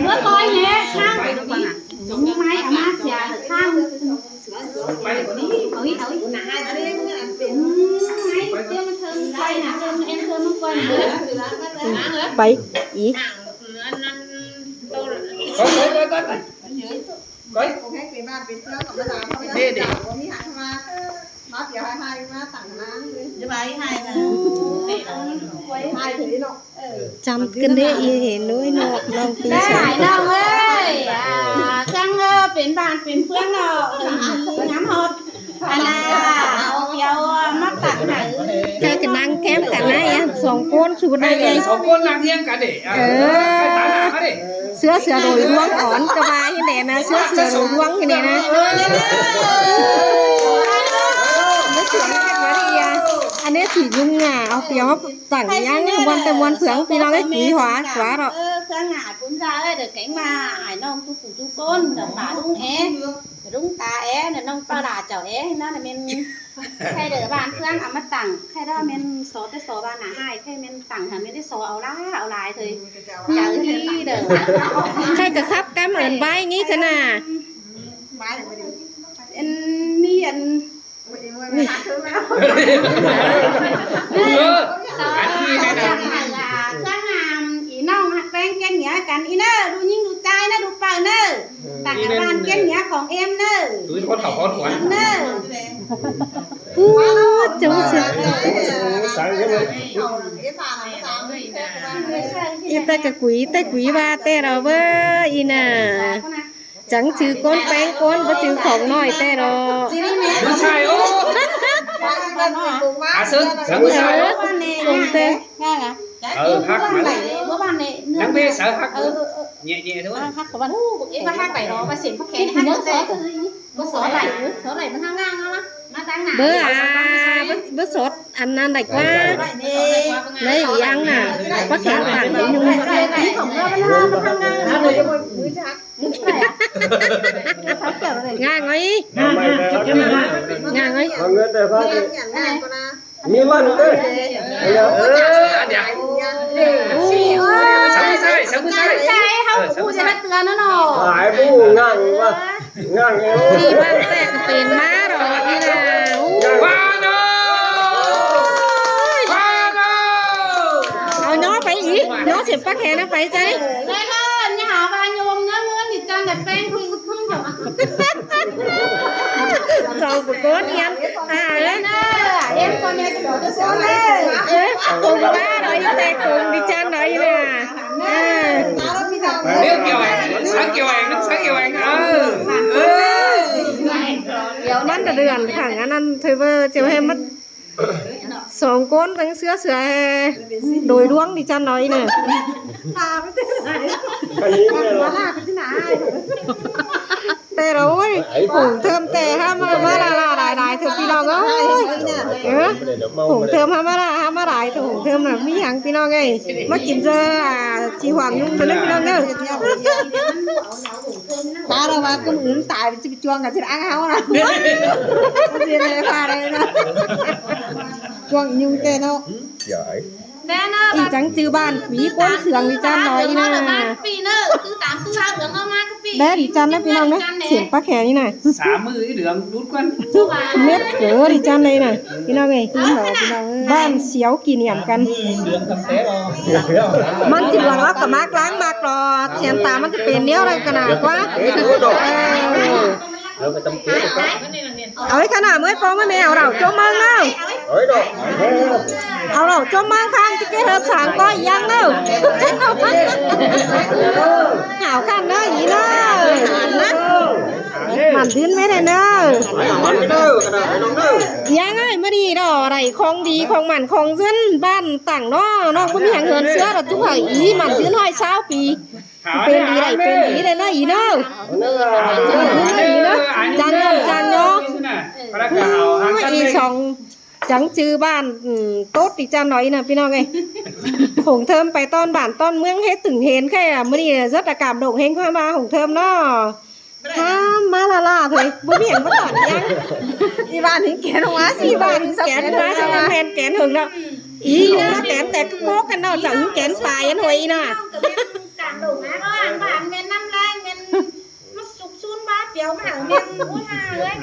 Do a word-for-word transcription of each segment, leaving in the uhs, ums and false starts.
เมื่อก่อนเนี่ยข้าง ไม้เอามาเสียข้าง เอาอีก เอาอีก อืม ไม้เสียมันเทิงไปนะ เทิงเอ็นเทิงมันก่อน ไปอีก นี่ดิ มาเปียวให้ให้มาตั้งน้ำเลย จะไปให้นะ ให้ถึงนี่เนาะ จำกันได้อีเห็นด้วยเนาะ ลองปี ได้ สาม หลายน้องเอ้ย อ่า จังเออ เป็นบ้านเป็นเฟืองเนาะ น้ำฮอด อันน่ะ เอาเปียวมาตั้งให้ ใครก็นั่งแคมกันนะ อย่างสองคนสูดได้ไง สองคนนั่งเรียงกันดิ เออ เออ เสื้อเสือโดยร่วงอ่อนก็ว่าให้แน่นะ เสื้อเสือโดยร่วงให้แน่นะ เออ เมื่อเสียงกันมาดิอ่ะ อันนี้สียุงอ่ะ เอาเปียวมาตั้งย่างมวนแต่มวนเผือง พี่น้องเอ้ย หนีหัว หัวเนาะ เออ เครื่องหาคุณตาเอ้ย เดี๋ยวแกงมา ไอ้น้องทุกผู้ทุกคน เดี๋ยวป่าลุงแอ ลุงตาแอ เดี๋ยวน้องปลาร้าเจ้าแอ นั่นน่ะแม่น ใครเด้อบ้านเฟืองเอามาตั้ง ใครเด้อแม่นสอแต่สอบ้านหนาให้ ใครแม่นตั้งหาแม่นได้สอเอาหลายเอาหลายเถอะ เจ้าที่เด้อ ใครจะซับกำเอินใบงี้เถอะน่ะ อันมีอัน เออ สอ อันนี้แม่น สอ จังหันล่ะ เครื่องงาม อีน้องฮักแป้งแกงเหนียวกัน อีเนอร์ ดูยิ่งดูใจนะ ดูเป่าเนอร์ ต่างกับบ้านเกี้ยนเนี้ยของเอ็มเนอร์ ตุ้ยโคตรเขาโคตรหวาน เนอร์ อู้ เจ้าเสีย อีแต่กะกุ๋ย แต่กุ๋ยว่าแต่เราเว้ย อีน่ะ จังจื้อก้นแป้งก้น บ่จื้อของน้อยแต่เรา ไม่ใช่ โอ้ อาเซิง เซิง ไม่ใช่ โอ้ ก้นแต่ เออ ฮักมัน เมื่อวานเนี่ย นักเบสเสาฮัก เออ เออ เออ เย่ๆ เถอะ ฮักเขาบ้าน โอ้ บอกเอ๊ะ ว่าฮักไหนเนาะ มาเสียงเขาแขนฮัก เนื้อซอส เต้ เออ บ่สอไหล สอไหลมันทางง่ายแล้วนะ มาทางไหน เบอร์อ่ะ เบอร์ เบอร์สด อันนั้นไหนกว่า ในอีหยังน่ะ ป้าแขนต่างอยู่ นี่ของเรามันทางง่ายนะ มือจัก ง่ายไหม ง่ายไหม เอาเงินได้พัก มีมันเด้อ เออ อันเนี้ย สมุนไพร สมุนไพร ใช่ เขาผู้จะมาเตือนนะเนาะ หลายผู้งั่งวะ งั่งเอว นี่บ้านแตกเป็นมาหรอนี่นะ ว้าเนาะ ว้าเนาะ เอาเนาะไปอีก เนาะเสียบปลั๊กแขนนะไปใจ แล้วก็เนี่ยหาบ้านโยมเนื้อเงินนี่จันแต่แป้งพึ่งพึ่งเถอะ สองผู้ก้นเอียน อ่า เอ้ย เอ็มคนเนี่ยจะบอกจะสอนเลย เอ้ย โกงบ้าหน่อย แต่โกงดิฉันหน่อยนะ เออ เรื่องเกี่ยวอะไร สังเกี่ยวอะไร สังเกี่ยวอะไร เออ เออ เดี๋ยวมันจะเดือนขังอันนั้นเธอเบอร์เจียวให้มัน สองคนทั้งเสื้อเสือ โดยร่วงดิฉันหน่อยเนี่ย อันนี้เนี่ยเหรอ แต่เราโอ้ย ผงเทิมแต่ห้ามมา มาละละหลายหลายเถอะพี่น้องเอ้ย เออ ผงเทิมห้ามมาละห้ามมาหลายเถอะ ผงเทิมน่ะมีหยังพี่น้องเอ้ย มากินเจอ อ่า จีหวังนุ่งเถอะนะพี่น้องเด้อ ถ้าเราว่าก็มือตายไปจะไปจวงกันที่อ้างเขานะ ไม่เสียเลยพาเลยนะ จวงยุงแต่เนาะ ใหญ่ แน่เนอะ อีจังจื้อบ้าน มีก้นเสืองอีจันหน่อยอีน่ะ บ้านปีเนอะ คือตามตู้เช่าเหลืองเอามาก็ปี แม่อีจันนะพี่น้องนะ เสียงป้าแขนี่น่ะ สามมืออีเหลืองรุดก่อน เม็ดเก๋ออีจันเลยน่ะ พี่น้องเอ้ย พี่น้องเอ้ย บ้านเสียวกี่เหนี่ยมกัน เหลืองกับแต๊ะรอ มันจะเหลืองเอากับมากล้างมากรอ เสียงตามันจะเป็นเนี้ยอะไรกันนะกว่า เออ เอาไว้ขนาดเมื่อยปองไม่แม่เอาเราจมมังเนาะ เอาไว้ดอก เอาเราจมมังข้างจะเกลือสางก็ยังเนาะ หาวขันเนาะอีเนาะ นะ มันดื้นไม่ได้เนาะ มันเด้อกระดาษไปลงเด้อ ยังไงมาดีเนาะ อะไรของดีของมันของเส้นบ้านต่างเนาะ น้องก็มีหางเหินเสื้อเราทุกหายอี มันดื้นห้อยเช้าปี เป็นดีไรเป็นดีเลยนะอีเนาะ จันเนาะ จันเนาะ อีสอง จังจื้อบ้าน อืม โต๊ดอีจันหน่อยนะพี่น้องเอ้ย หงเทิมไปต้อนบ้านต้อนเมืองให้ถึงเห็นแค่มื้อนี้รถอากาศโด่งเฮงค่อยมาหงเทิมเนาะ ห้ามมาละล่าเถอะ บ่มีหยังมาตอนยัง อีบ้านนี้แกนออกมาสิ อีบ้านนี้แกนมาสิ แกนมาสิ แกนเหิงเนาะ อีอยู่มาแตนแต่ก็โกกกันเนาะ จังแกนปลายอันหวยอีน่ะ กลางโด่งนะ ก็อ่านบ้าน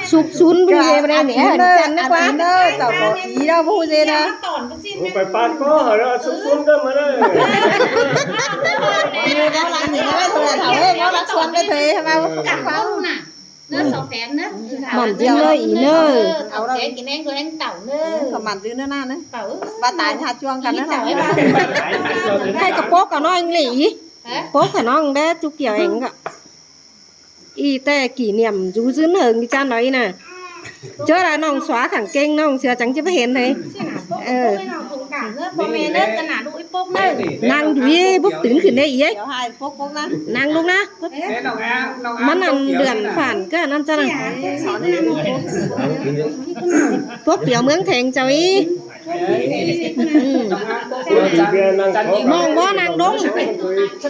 Sụp sún bưng dê bưng dê nế, ăn chăn nế ꞌquá. Ăn ꞌnớ, chảu ꞌcọ ꞌí ꞌnớ, ꞌhụ dê ꞌnớ. Ôi, phải pạt có hả, nó sụp sún cơ mà đấy. Ơ, báu lăng gì ꞌnớ, thôi là thảo ơi, báu lăng xuân cái thuê, mà báu lăng khóa. Nó sổ phén ꞌnớ. Mẳn ꞌdứ ꞌnớ, ꞌí ꞌnớ. Ờ, thảo ké kỉ ꞌneng ꞌcọ ꞌneng tảu ꞌnớ. Có mẳn ꞌdứ ꞌnớ ꞌnớ. Tảu. Bá tai hạt chuông cả ꞌnớ. Khay ꞌcọ pốc cả ꞌnọng ꞌlế. Hả? Pốc cả ꞌnọng đé, ꞌchu kiẻo ꞌnọng ꞌcọ. ꞌI ꞌtẹ kỷ niệm dú ꞌdứn hơng ꞌchí ꞌchăn đói ꞌnớ. ꞌChớ là ꞌnọng xóa khẳng kêng ꞌnọng sửa chắng ꞌchí báu hên thôi. Ờ. Nẳng dú ꞌí bốc tứn khửn đé ꞌí ꞌới. Nẳng ꞌlụk ꞌnớ. ꞌMắn ăn đươn phản ꞌcọ ꞌnặn ꞌchá nẳng. Pốc piẻo ꞌmướng Theng chảu ꞌí. Ừ. Mong báu nẳng ꞌlống.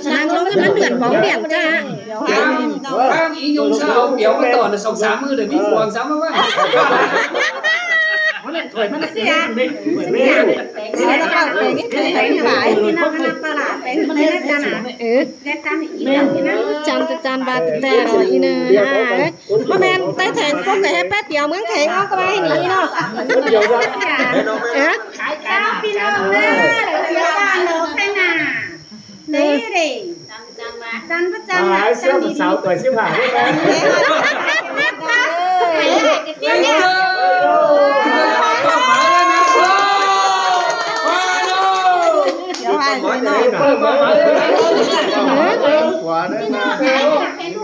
Nẳng ꞌlống ꞌmắn đươn bóng đèn ꞌchá. Bác Ý Nhung sao hậu biểu cái tỏ là sống sáng mưa để biết buồn sao mà bác. Ừ. Chăn, chăn ba tụi ta rồi, ꞌí ꞌnớ. À, ới. ꞌMá ꞌmen té Theng pốc kẻ hé pét piẻo ꞌmướng Theng ꞌó ꞌcọ bá ꞌhí ꞌnị ꞌnớ. Ơ? Chào ꞌpi ꞌnọng ꞌnớ, ꞌpi ꞌnọng ꞌnớ, ꞌkhạy nả. Đấy, đấy. Chăn bá chăn. À, ái sướng sáo tuổi xíp hả? Ơ?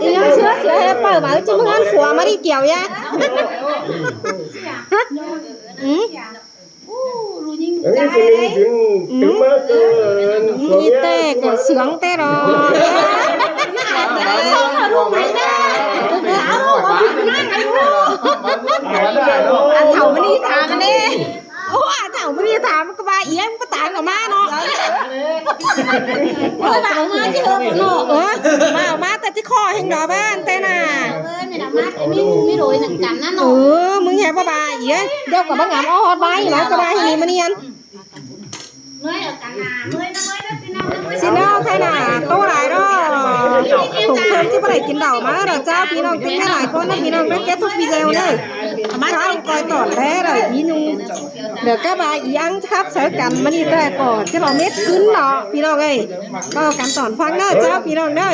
ꞌI ꞌnhắng sứa sứa hé ꞌpau máư ꞌchí ꞌmá ꞌhướn phua ꞌmá đi kiẻo ꞌnhá. Ừ. Ơ, ꞌí ꞌnhắng sứa ꞌnhắng sứa tứ ꞌmá ꞌcọ. Ừ, ꞌí ꞌtẹ ꞌcọ sướng ꞌtẹ ꞌnớ. À, thảu ꞌmá đi tham ꞌnớ. Ô, à, thảu ꞌmá đi tham ꞌcọ bá ꞌí ꞌmá bá tai ꞌcọ ꞌmá ꞌnớ. Ơ, báu ꞌmá ꞌchí ꞌhụ ꞌnớ. Ơ, báu ꞌmá ꞌtẹ ꞌchí khó ꞌhêng đỏ bá ꞌtẹ nả. Ơ, mĭn hả, ꞌmá ꞌtẹ ꞌmí, ꞌmí đuổi nẳng cắn ꞌnớ ꞌnớ. Ơ, mưng hé báu bá ꞌí ới. Điêu ꞌcọ báu ngắm ók hót bá ꞌí ꞌnớ, ꞌcọ bá ꞌhí ꞌnị ꞌmá ꞌnị ăn. Xin ꞌnớ, ꞌkhạy nả, ꞌtố lai ꞌnớ. Tủng thơm ꞌchí báu đảy kin đảu ꞌmá ꞌnớ, ꞌcháo ꞌpi ꞌnọng kin ꞌmá lai ꞌcốn ꞌnớ, ꞌpi ꞌnọng ꞌnớ kết thúc video ꞌnớ. ꞌCọ ꞌcoi tỏn đé đảy ꞌí ꞌnung. Đảy ꞌcọ bá ꞌí ꞌnhắng khắp sáư căn ꞌmá ꞌnị ꞌtẹ ꞌcọ ꞌchí lo mết ꞌcứn ꞌnớ, ꞌpi ꞌnọng ơi. ꞌCọ căn tỏn ꞌphắng ꞌnớ, ꞌcháo ꞌpi ꞌnọng ꞌnớ.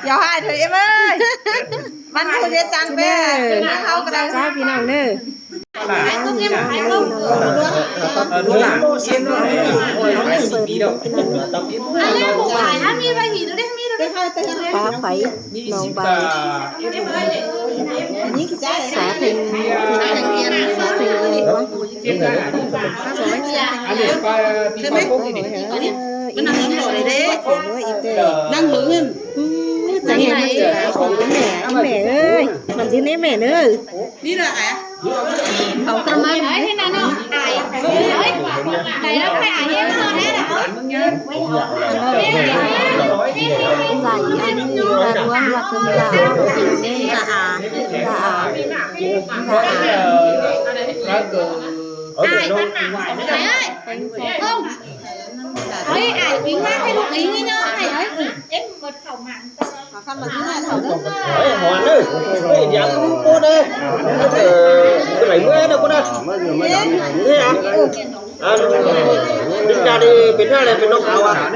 Kiẻo ꞌhại thôi em ơi. Bắn thôi dễ chắn bé. Chào ꞌpi ꞌnọng ꞌnớ. Pá Pháy, ꞌnọng Pháy. Xã Thanh, Thanh Yên, xã Thanh Yên. Ơ, ꞌí ꞌnhắng sứa ꞌtẹ. Năng hứng. Ừ, chắng hên ꞌmá ꞌchư ꞌcọ ꞌmá, ꞌmá ơi. Mẳn ꞌdứ ꞌnớ ꞌmá ơi. Đi ra hả? Không có máy. Đấy, thế nào nó ải. Đấy, đấy, nó phải ải em nó đấy là. Giải ăn ra uống là cơm gạo. Dạ à. Dạ à. Ải, bắt nặng. Ải ơi. Không. Ôi, ải, tính mát cái lúc ấy mới nhớ, ải ơi. Em mật khẩu mạng. Ê, hỏi nữa. Ê, dám bố đấy. Ờ, cái này mới đâu có đâu. Thế hả? À, chúng ta đi bên đó là bên đó khảo à?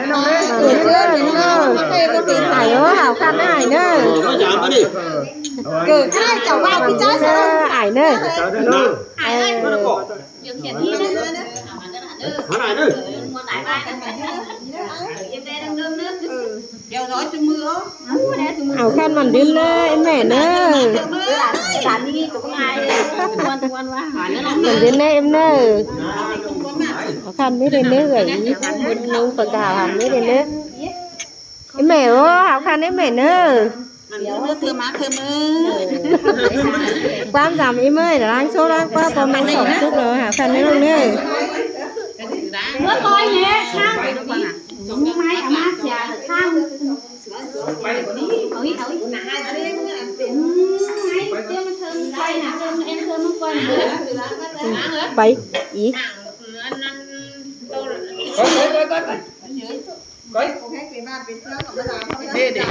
Ải ơi, hảo khăn ải ơi. Ờ, nó dám đi. Ải ơi. Điều khiển đi đấy. Hả này đấy. Theo dõi từng mưa. Hảo khăn mẳn đưn ꞌnớ, em ꞌmá ꞌnớ. Mẳn đưn ꞌnớ, em ꞌnớ. Hảo khăn ꞌmí đưn ꞌnớ ới. Nông phải cả hẳn ꞌmí đưn ꞌnớ. Em ꞌmá ơi, hảo khăn em ꞌmá ꞌnớ. Ăn ꞌnớ thơm má thơm ơi. Quán dăm em ơi, đang số đang qua, qua mẹ sống trước rồi, hảo khăn em ꞌnớ. Bữa coi nhé, sang. Chúng mai à, má chè, sang. Ôi, ôi. Pay í. Khỏi, khỏi, khỏi, khỏi, khỏi. Khỏi. Đê, đê.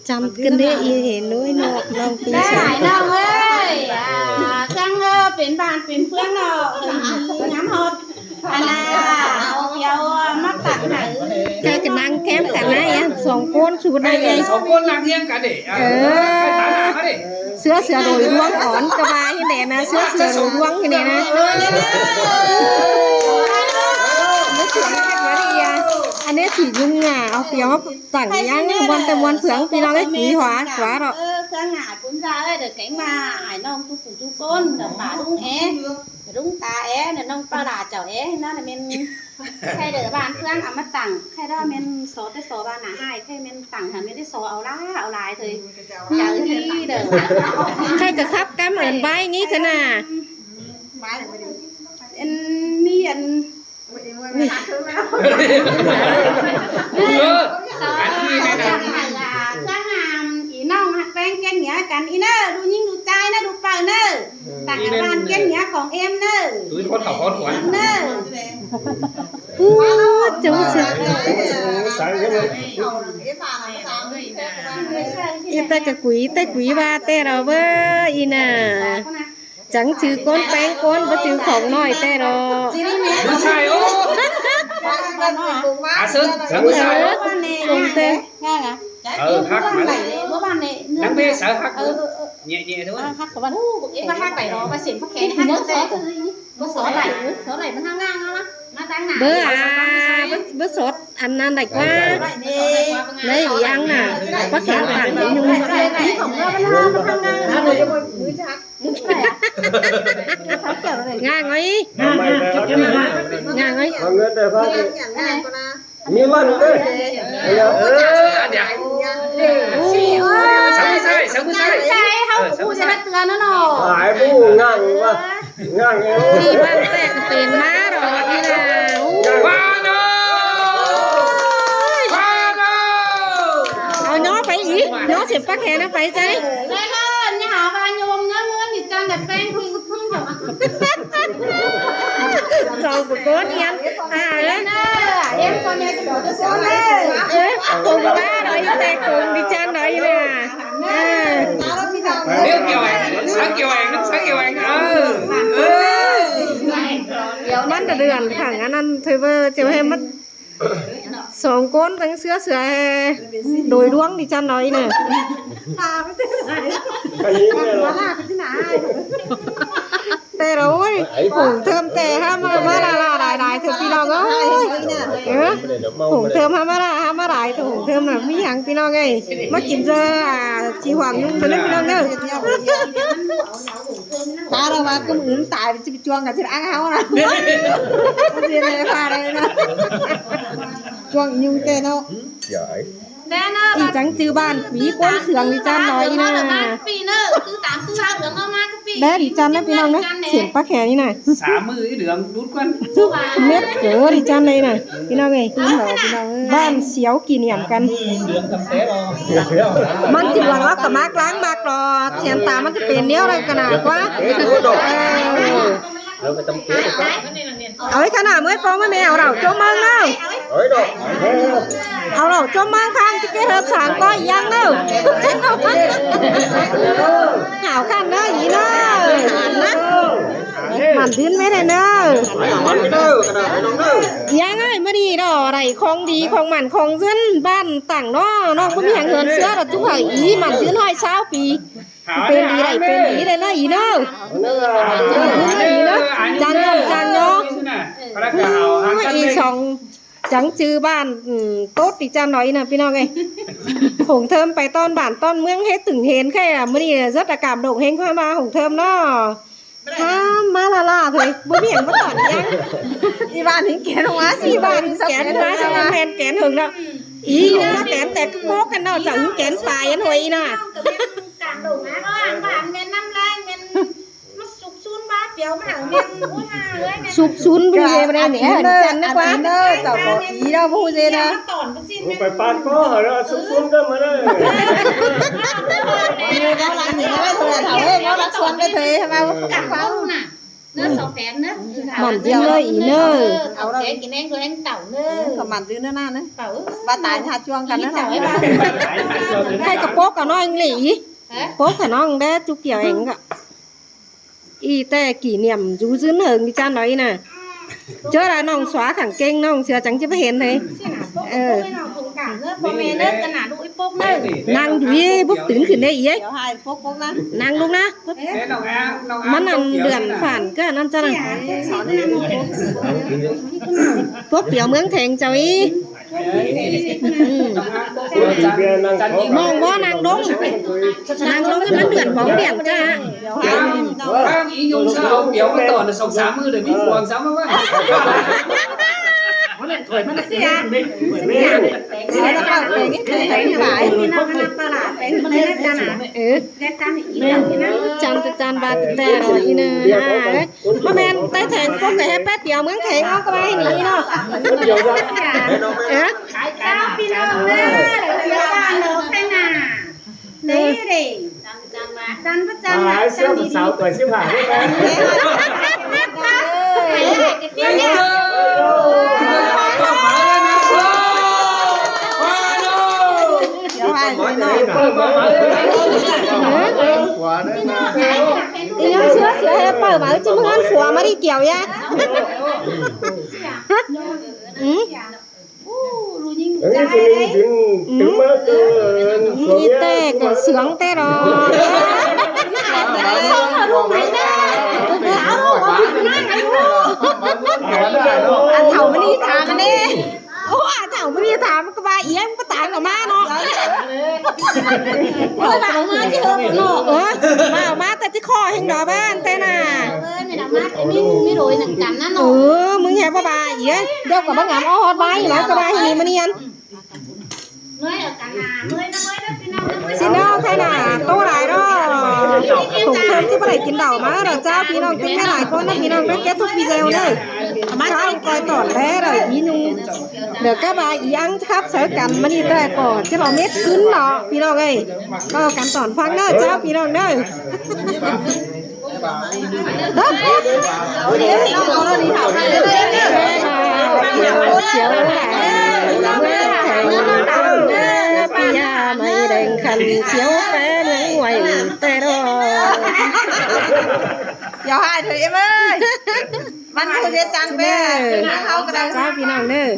Chăm cân đê í hên nuối nọ, lòng tí. Đảy ải ꞌnọng ơi, à, ꞌchăng, ơ, pên bản pên ꞌphướng ꞌnọ, ngắm ꞌhọt. Ăn ꞌnạ, au phiếu, ơ, ꞌmá tẳng hảư. Khay ꞌcọ ꞌnăng khem căn ꞌnị, song ꞌcốn sụt đảy. Song ꞌcốn ꞌnăng ꞌhiếng căn đê. Ờ. Khay tẳng hảư đê. ꞌSứa ꞌsứa đôi ꞌluống ón ꞌcọ ꞌva ꞌnị ꞌnẹ ꞌna, ꞌsứa ꞌsứa đôi ꞌluống ꞌnị ꞌnẹ ꞌna. Mết sương khen ꞌva đi à. Ăn ꞌnị ꞌchí ꞌnhung ngả, au phiếu tẳng ꞌnhắng ꞌmuôn ꞌtẹ ꞌmuôn ꞌphướng, ꞌpi ꞌnọng ꞌcọ quí hua, hua ꞌnọ. Ơ, ꞌphướng ngả, ꞌcốn da ơi, đảy kéng ꞌva ải ꞌnọng ꞌchu phủ ꞌchu ꞌcốn, đảy pá ꞌlung é, ꞌlung ta é, đảy ꞌnọng ꞌpa ꞌla chảu é, ꞌnặn ꞌmen khay đảy bản ꞌphướng au ꞌmá tẳng, khay đó ꞌmen so té so ꞌva nả ꞌhại, khay ꞌmen tẳng hảư ꞌmen té so au ꞌlạ, au lai thôi. Chảu đi đảy. Khay ꞌcọ khắp cắm ơn bái ꞌnị ꞌchớ ꞌnạ. Ăn ꞌmí ăn Ăn ꞌnị ꞌnẹ ꞌnạ. Ư, ư, ư, ư, ư, ư, ꞌchớ ꞌnặn, ꞌi ꞌnọng ꞌhặc ꞌpéng ꞌkén ꞌnhá căn ꞌnị ꞌnớ, ꞌlụk ꞌnhính ꞌlụk ꞌchái ꞌnớ, ꞌlụk pảư ꞌnớ. Tẳng ꞌnị bản ꞌnớ. ꞌKén ꞌnhá khong ꞌếm ꞌnớ. Tui ꞌcốn khảu ꞌcốn khuôn. ꞌNớ. Ú, chảu sương. Í ꞌtẹ ꞌcọ quí, ꞌtẹ quí ꞌva ꞌtẹ ꞌlạ ꞌvớ, ꞌnị ꞌnạ. Chắng chứ ꞌcốn ꞌpéng ꞌcốn, báu chứ khong ꞌnọi ꞌtẹ ꞌlạ. Báu sai ꞌố. À, sớm, sớm báu sai ꞌố. Ơ, ꞌcốn ꞌtẹ. Ờ, hắc mà. Nắng bê sao hắc. Nhẹ nhẹ thôi. Hắc của bạn. Ê, mà hắc phải đó, mà xỉn phá kén hắc. Báu sót đảy, sót đảy, báu hăng ngang lắm. Báu à, báu, báu sót ăn ꞌnặn đảy ꞌquá. Đảy ăn ꞌnạ, báu kén tẳng ꞌnị ꞌnung. Ngang ơi. Ngang ơi. Mí ꞌmắn đê. Ơ, ăn đê. Sáu mươi sai, sáu mươi sai. Sai, hảư ꞌcọ ꞌcú sẽ bắt tưa nó nó. Ải ꞌcú ngang ꞌva. Ngang ơi. Đi ꞌva ꞌtẹ ꞌcọ pên ꞌmá ꞌnọ, ꞌnị ꞌnạ. Ú. Ôi. Ôi. Au ꞌnhó pay ꞌnị, ꞌnhó sếp ꞌpá khen ꞌnạ pay ꞌchái. Song ꞌcốn ꞌnhắng. À, ơ. Ơ, khong ꞌva ꞌnọi, ꞌtẹ khong đi ꞌchăn ꞌnọi ꞌnị ꞌnạ. Ơ. Nước kiều anh, sáng kiều anh, nước sáng kiều anh. Ờ. Ờ. ꞌMắn ta đươn khẳng ăn ăn thôi ꞌvớ, chảu ꞌhế ꞌmắn. Song ꞌcốn ꞌtáng ꞌsứa ꞌsứa đôi ꞌluống đi ꞌchăn ꞌnọi ꞌnạ. Té ꞌlạ ôi, hủng thơm té hả, ꞌmá, ꞌmá ꞌla ꞌla đai đai thôi ꞌpi ꞌnọng ơi. Ơ, hủng thơm hả, ꞌmá ꞌla, hả, ꞌmá đai thôi, hủng thơm ꞌnạ ꞌmí hăng ꞌpi ꞌnọng ơi. ꞌMá kin ꞌdơ, à, ꞌchí hoảng ꞌnung thôi ꞌnớ ꞌpi ꞌnọng ơi. Ta ꞌlạ ꞌva ꞌcứm ứn tai, ꞌchí pi chuông cả ꞌchí ăn hảư ꞌnạ. Ôi, ꞌchí ăn hảư ꞌnạ. Chuông ꞌnhung té ꞌnọ. Ị chắng chứ bản quí ꞌcốn sương đi ꞌchăn ꞌnọi ꞌnị ꞌnạ. Đé đi ꞌchăn ꞌnạ ꞌpi ꞌnọng ꞌnớ. Sển ꞌpá khen ꞌnị ꞌnạ. Mết cớ đi ꞌchăn ꞌnọi ꞌnạ. ꞌPi ꞌnọng ơi. Bản xéo kỷ niệm căn. ꞌMắn ꞌchí lăng ꞌlạ ꞌcọ mác lăng mác ꞌlọ. Sển ta ꞌmắn ꞌchí pên ꞌnéo đảy ꞌcọ ꞌnạ ꞌquá. Ơ. Au ꞌi khăn ꞌnạ ꞌmới ꞌpo ꞌmới ꞌme au đảo ꞌchốm ꞌmướng ꞌnớ. Au đảo ꞌchốm ꞌmướng khăn ꞌchí kết hợp sáng ꞌcọ ꞌnhắng ꞌnớ. Hảo khăn ꞌnớ ꞌnị ꞌnớ. Mẳn ꞌdịn ꞌmới đảy ꞌnớ. ꞌNhắng ơi, ꞌmá đi đó, đảy khong đi, khong mẳn, khong ꞌdớn, bản tẳng ꞌnọ, ꞌnọng ꞌcọ ꞌmí hăng ꞌhướn ꞌsứa đó, ꞌchú hảư ꞌnị, mẳn ꞌdịn ꞌhọi ꞌsáo pi. Pên đi đảy, pên đi đảy ꞌnớ ꞌnị ꞌnớ. Chang ꞌnhó, chang ꞌnhó. Ôi, ꞌi song chắng chứ bản, ừ, tốt đi ꞌchăn ꞌnọi ꞌnạ ꞌpi ꞌnọng ơi. Hủng thơm pay ꞌtọn bản ꞌtọn ꞌmướng ꞌhế tửng hên khay à, ꞌmá đi rất là cảm động hên ꞌkhoi ꞌmá hủng thơm ꞌnọ. Hả, ꞌmá ꞌla ꞌla thôi, báu ꞌmí hăng báu tỏn ꞌnhắng. ꞌI bản ꞌhính kén ꞌhung á, ꞌi bản ꞌhính kén ꞌhung á, ꞌsướng ꞌmen kén hơng ꞌnọ. ꞌI ꞌhung ꞌnọ kén té ꞌcọ ꞌcọ căn ꞌnọ, chảu ꞌhính kén pay ăn ꞌhuối ꞌnị ꞌnạ. Sụp sún ꞌpứng dê ꞌva đen ꞌnị, ăn chăn ꞌnớ ꞌquá. Ăn ꞌnớ, chảu ꞌcọ í ꞌnớ, ꞌmá hu dê ꞌnớ. Phải pạt có hả đó, sụp sún cơ mà đấy. Báu lăng ꞌnị ꞌnớ, thôi, thôi, báu lăng suông cái thế, mà báu cặp pháo. Nớ sáu phén nớ. Mẳn ꞌdịn ꞌnớ, ꞌí ꞌnớ. Áo kéng kin ꞌneng ꞌtoi ꞌhéng tảu ꞌnớ. Có mẳn ꞌdịn ꞌnớ ꞌnớ. Tảu. Bá tai hạt chuông căn ꞌnớ. Khay ꞌcọ pốc cả ꞌnọng ꞌnị. Hả? Pốc cả ꞌnọng đé, ꞌchu kiẻo ꞌhéng ꞌcọ. Í ꞌtẹ kỷ niệm dú ꞌdứn hơng đi chăn nói nè. ꞌChớ là ꞌnọng xóa khẳng kênh ꞌnọng sửa chắng chứ báu hên thế. Ờ. Nẳng đuổi bốc tứn khửn đây ý ấy. Nẳng ꞌlụk ná. ꞌMắn ăn đươn phản ꞌcọ ꞌnặn chăn à. Bốc piẻo ꞌmướng Theng chảu ý. ꞌMong báu nẳng đống. Nẳng đống ꞌmắn đươn bóng đèn chả. Đang ý nhung sao piẻo ꞌmắn tỏn là sông sám ư để mít phuông sám ꞌmắn. Ừ. Chăn, chăn ba tè ꞌnị nè. Ha, ꞌmá ꞌmen té Theng ꞌcọ kẻ hé pét piẻo ꞌmướng Theng ꞌnọng ꞌcọ ꞌva ꞌnị ꞌnớ. Ơ. Chào ꞌpi ꞌnọng ꞌnớ, ꞌpi ꞌnọng ꞌnớ, ꞌkhạy nả. Nế rể. Chăn bá chăn. Ai, ꞌsứa chăn đi sáu đi. Tuổi xếp hạng đấy. Ih, ꞌsứa, ꞌsứa hé pau máư ꞌchí ꞌmá ăn phua ꞌmá đi kiẻo ya. Ừ. Ê, sư linh chính, ừ, trứng mớ cơ. Đi tè kẻ sướng tè đó. Ăn thảo ꞌmá đi thả ꞌmá đi. Ô, ăn thảo ꞌmá đi thả ꞌmá ꞌcọ ba iếng ꞌcọ tang ꞌcọ ꞌmá ꞌnớ. Ơ, ba ꞌmá chứ hơm ꞌnớ. Ơ, ba ꞌmá tè ꞌchí khó ꞌhéng đó ꞌva ăn tè nả. Ơ, mẹ đã mát thì mình mới đổi nặng cắn á nó. Ừ, ꞌmứng hé ꞌva ba iếng. Điêu ꞌcọ báu ngắm ók hót ꞌvái nó ꞌcọ ba hên ꞌmá ꞌnị ăn. Mới ở cắn à, mới nó mới nó phi năng nó mới. Xin lỗi, ꞌkhạy nả, ꞌtố lai đó. Tủng thơm chứ báu đảy kin đảu ꞌmá đó, chào ꞌpi ꞌnọng ꞌtếng ꞌmá lai ꞌcốn ꞌnớ, ꞌpi ꞌnọng ꞌmá kết thúc video ꞌnớ. Chào coi tỏn đé rồi, ꞌí ꞌnung. Đảy ꞌcọ ba iếng khắp sớ căn ꞌmá đi tè ꞌcọ, ꞌchí lo mết ꞌcứn ꞌnớ, ꞌpi ꞌnọng ơi. ꞌCọ căn tỏn phắng ꞌnớ, chào ꞌpi ꞌnọng ꞌnớ. Siêu khăn siêu pé nắng ngoài tè đó. Chào hai thầy em ơi. Văn thù dễ chăng bé. Chào ꞌpi ꞌnọng ꞌnớ.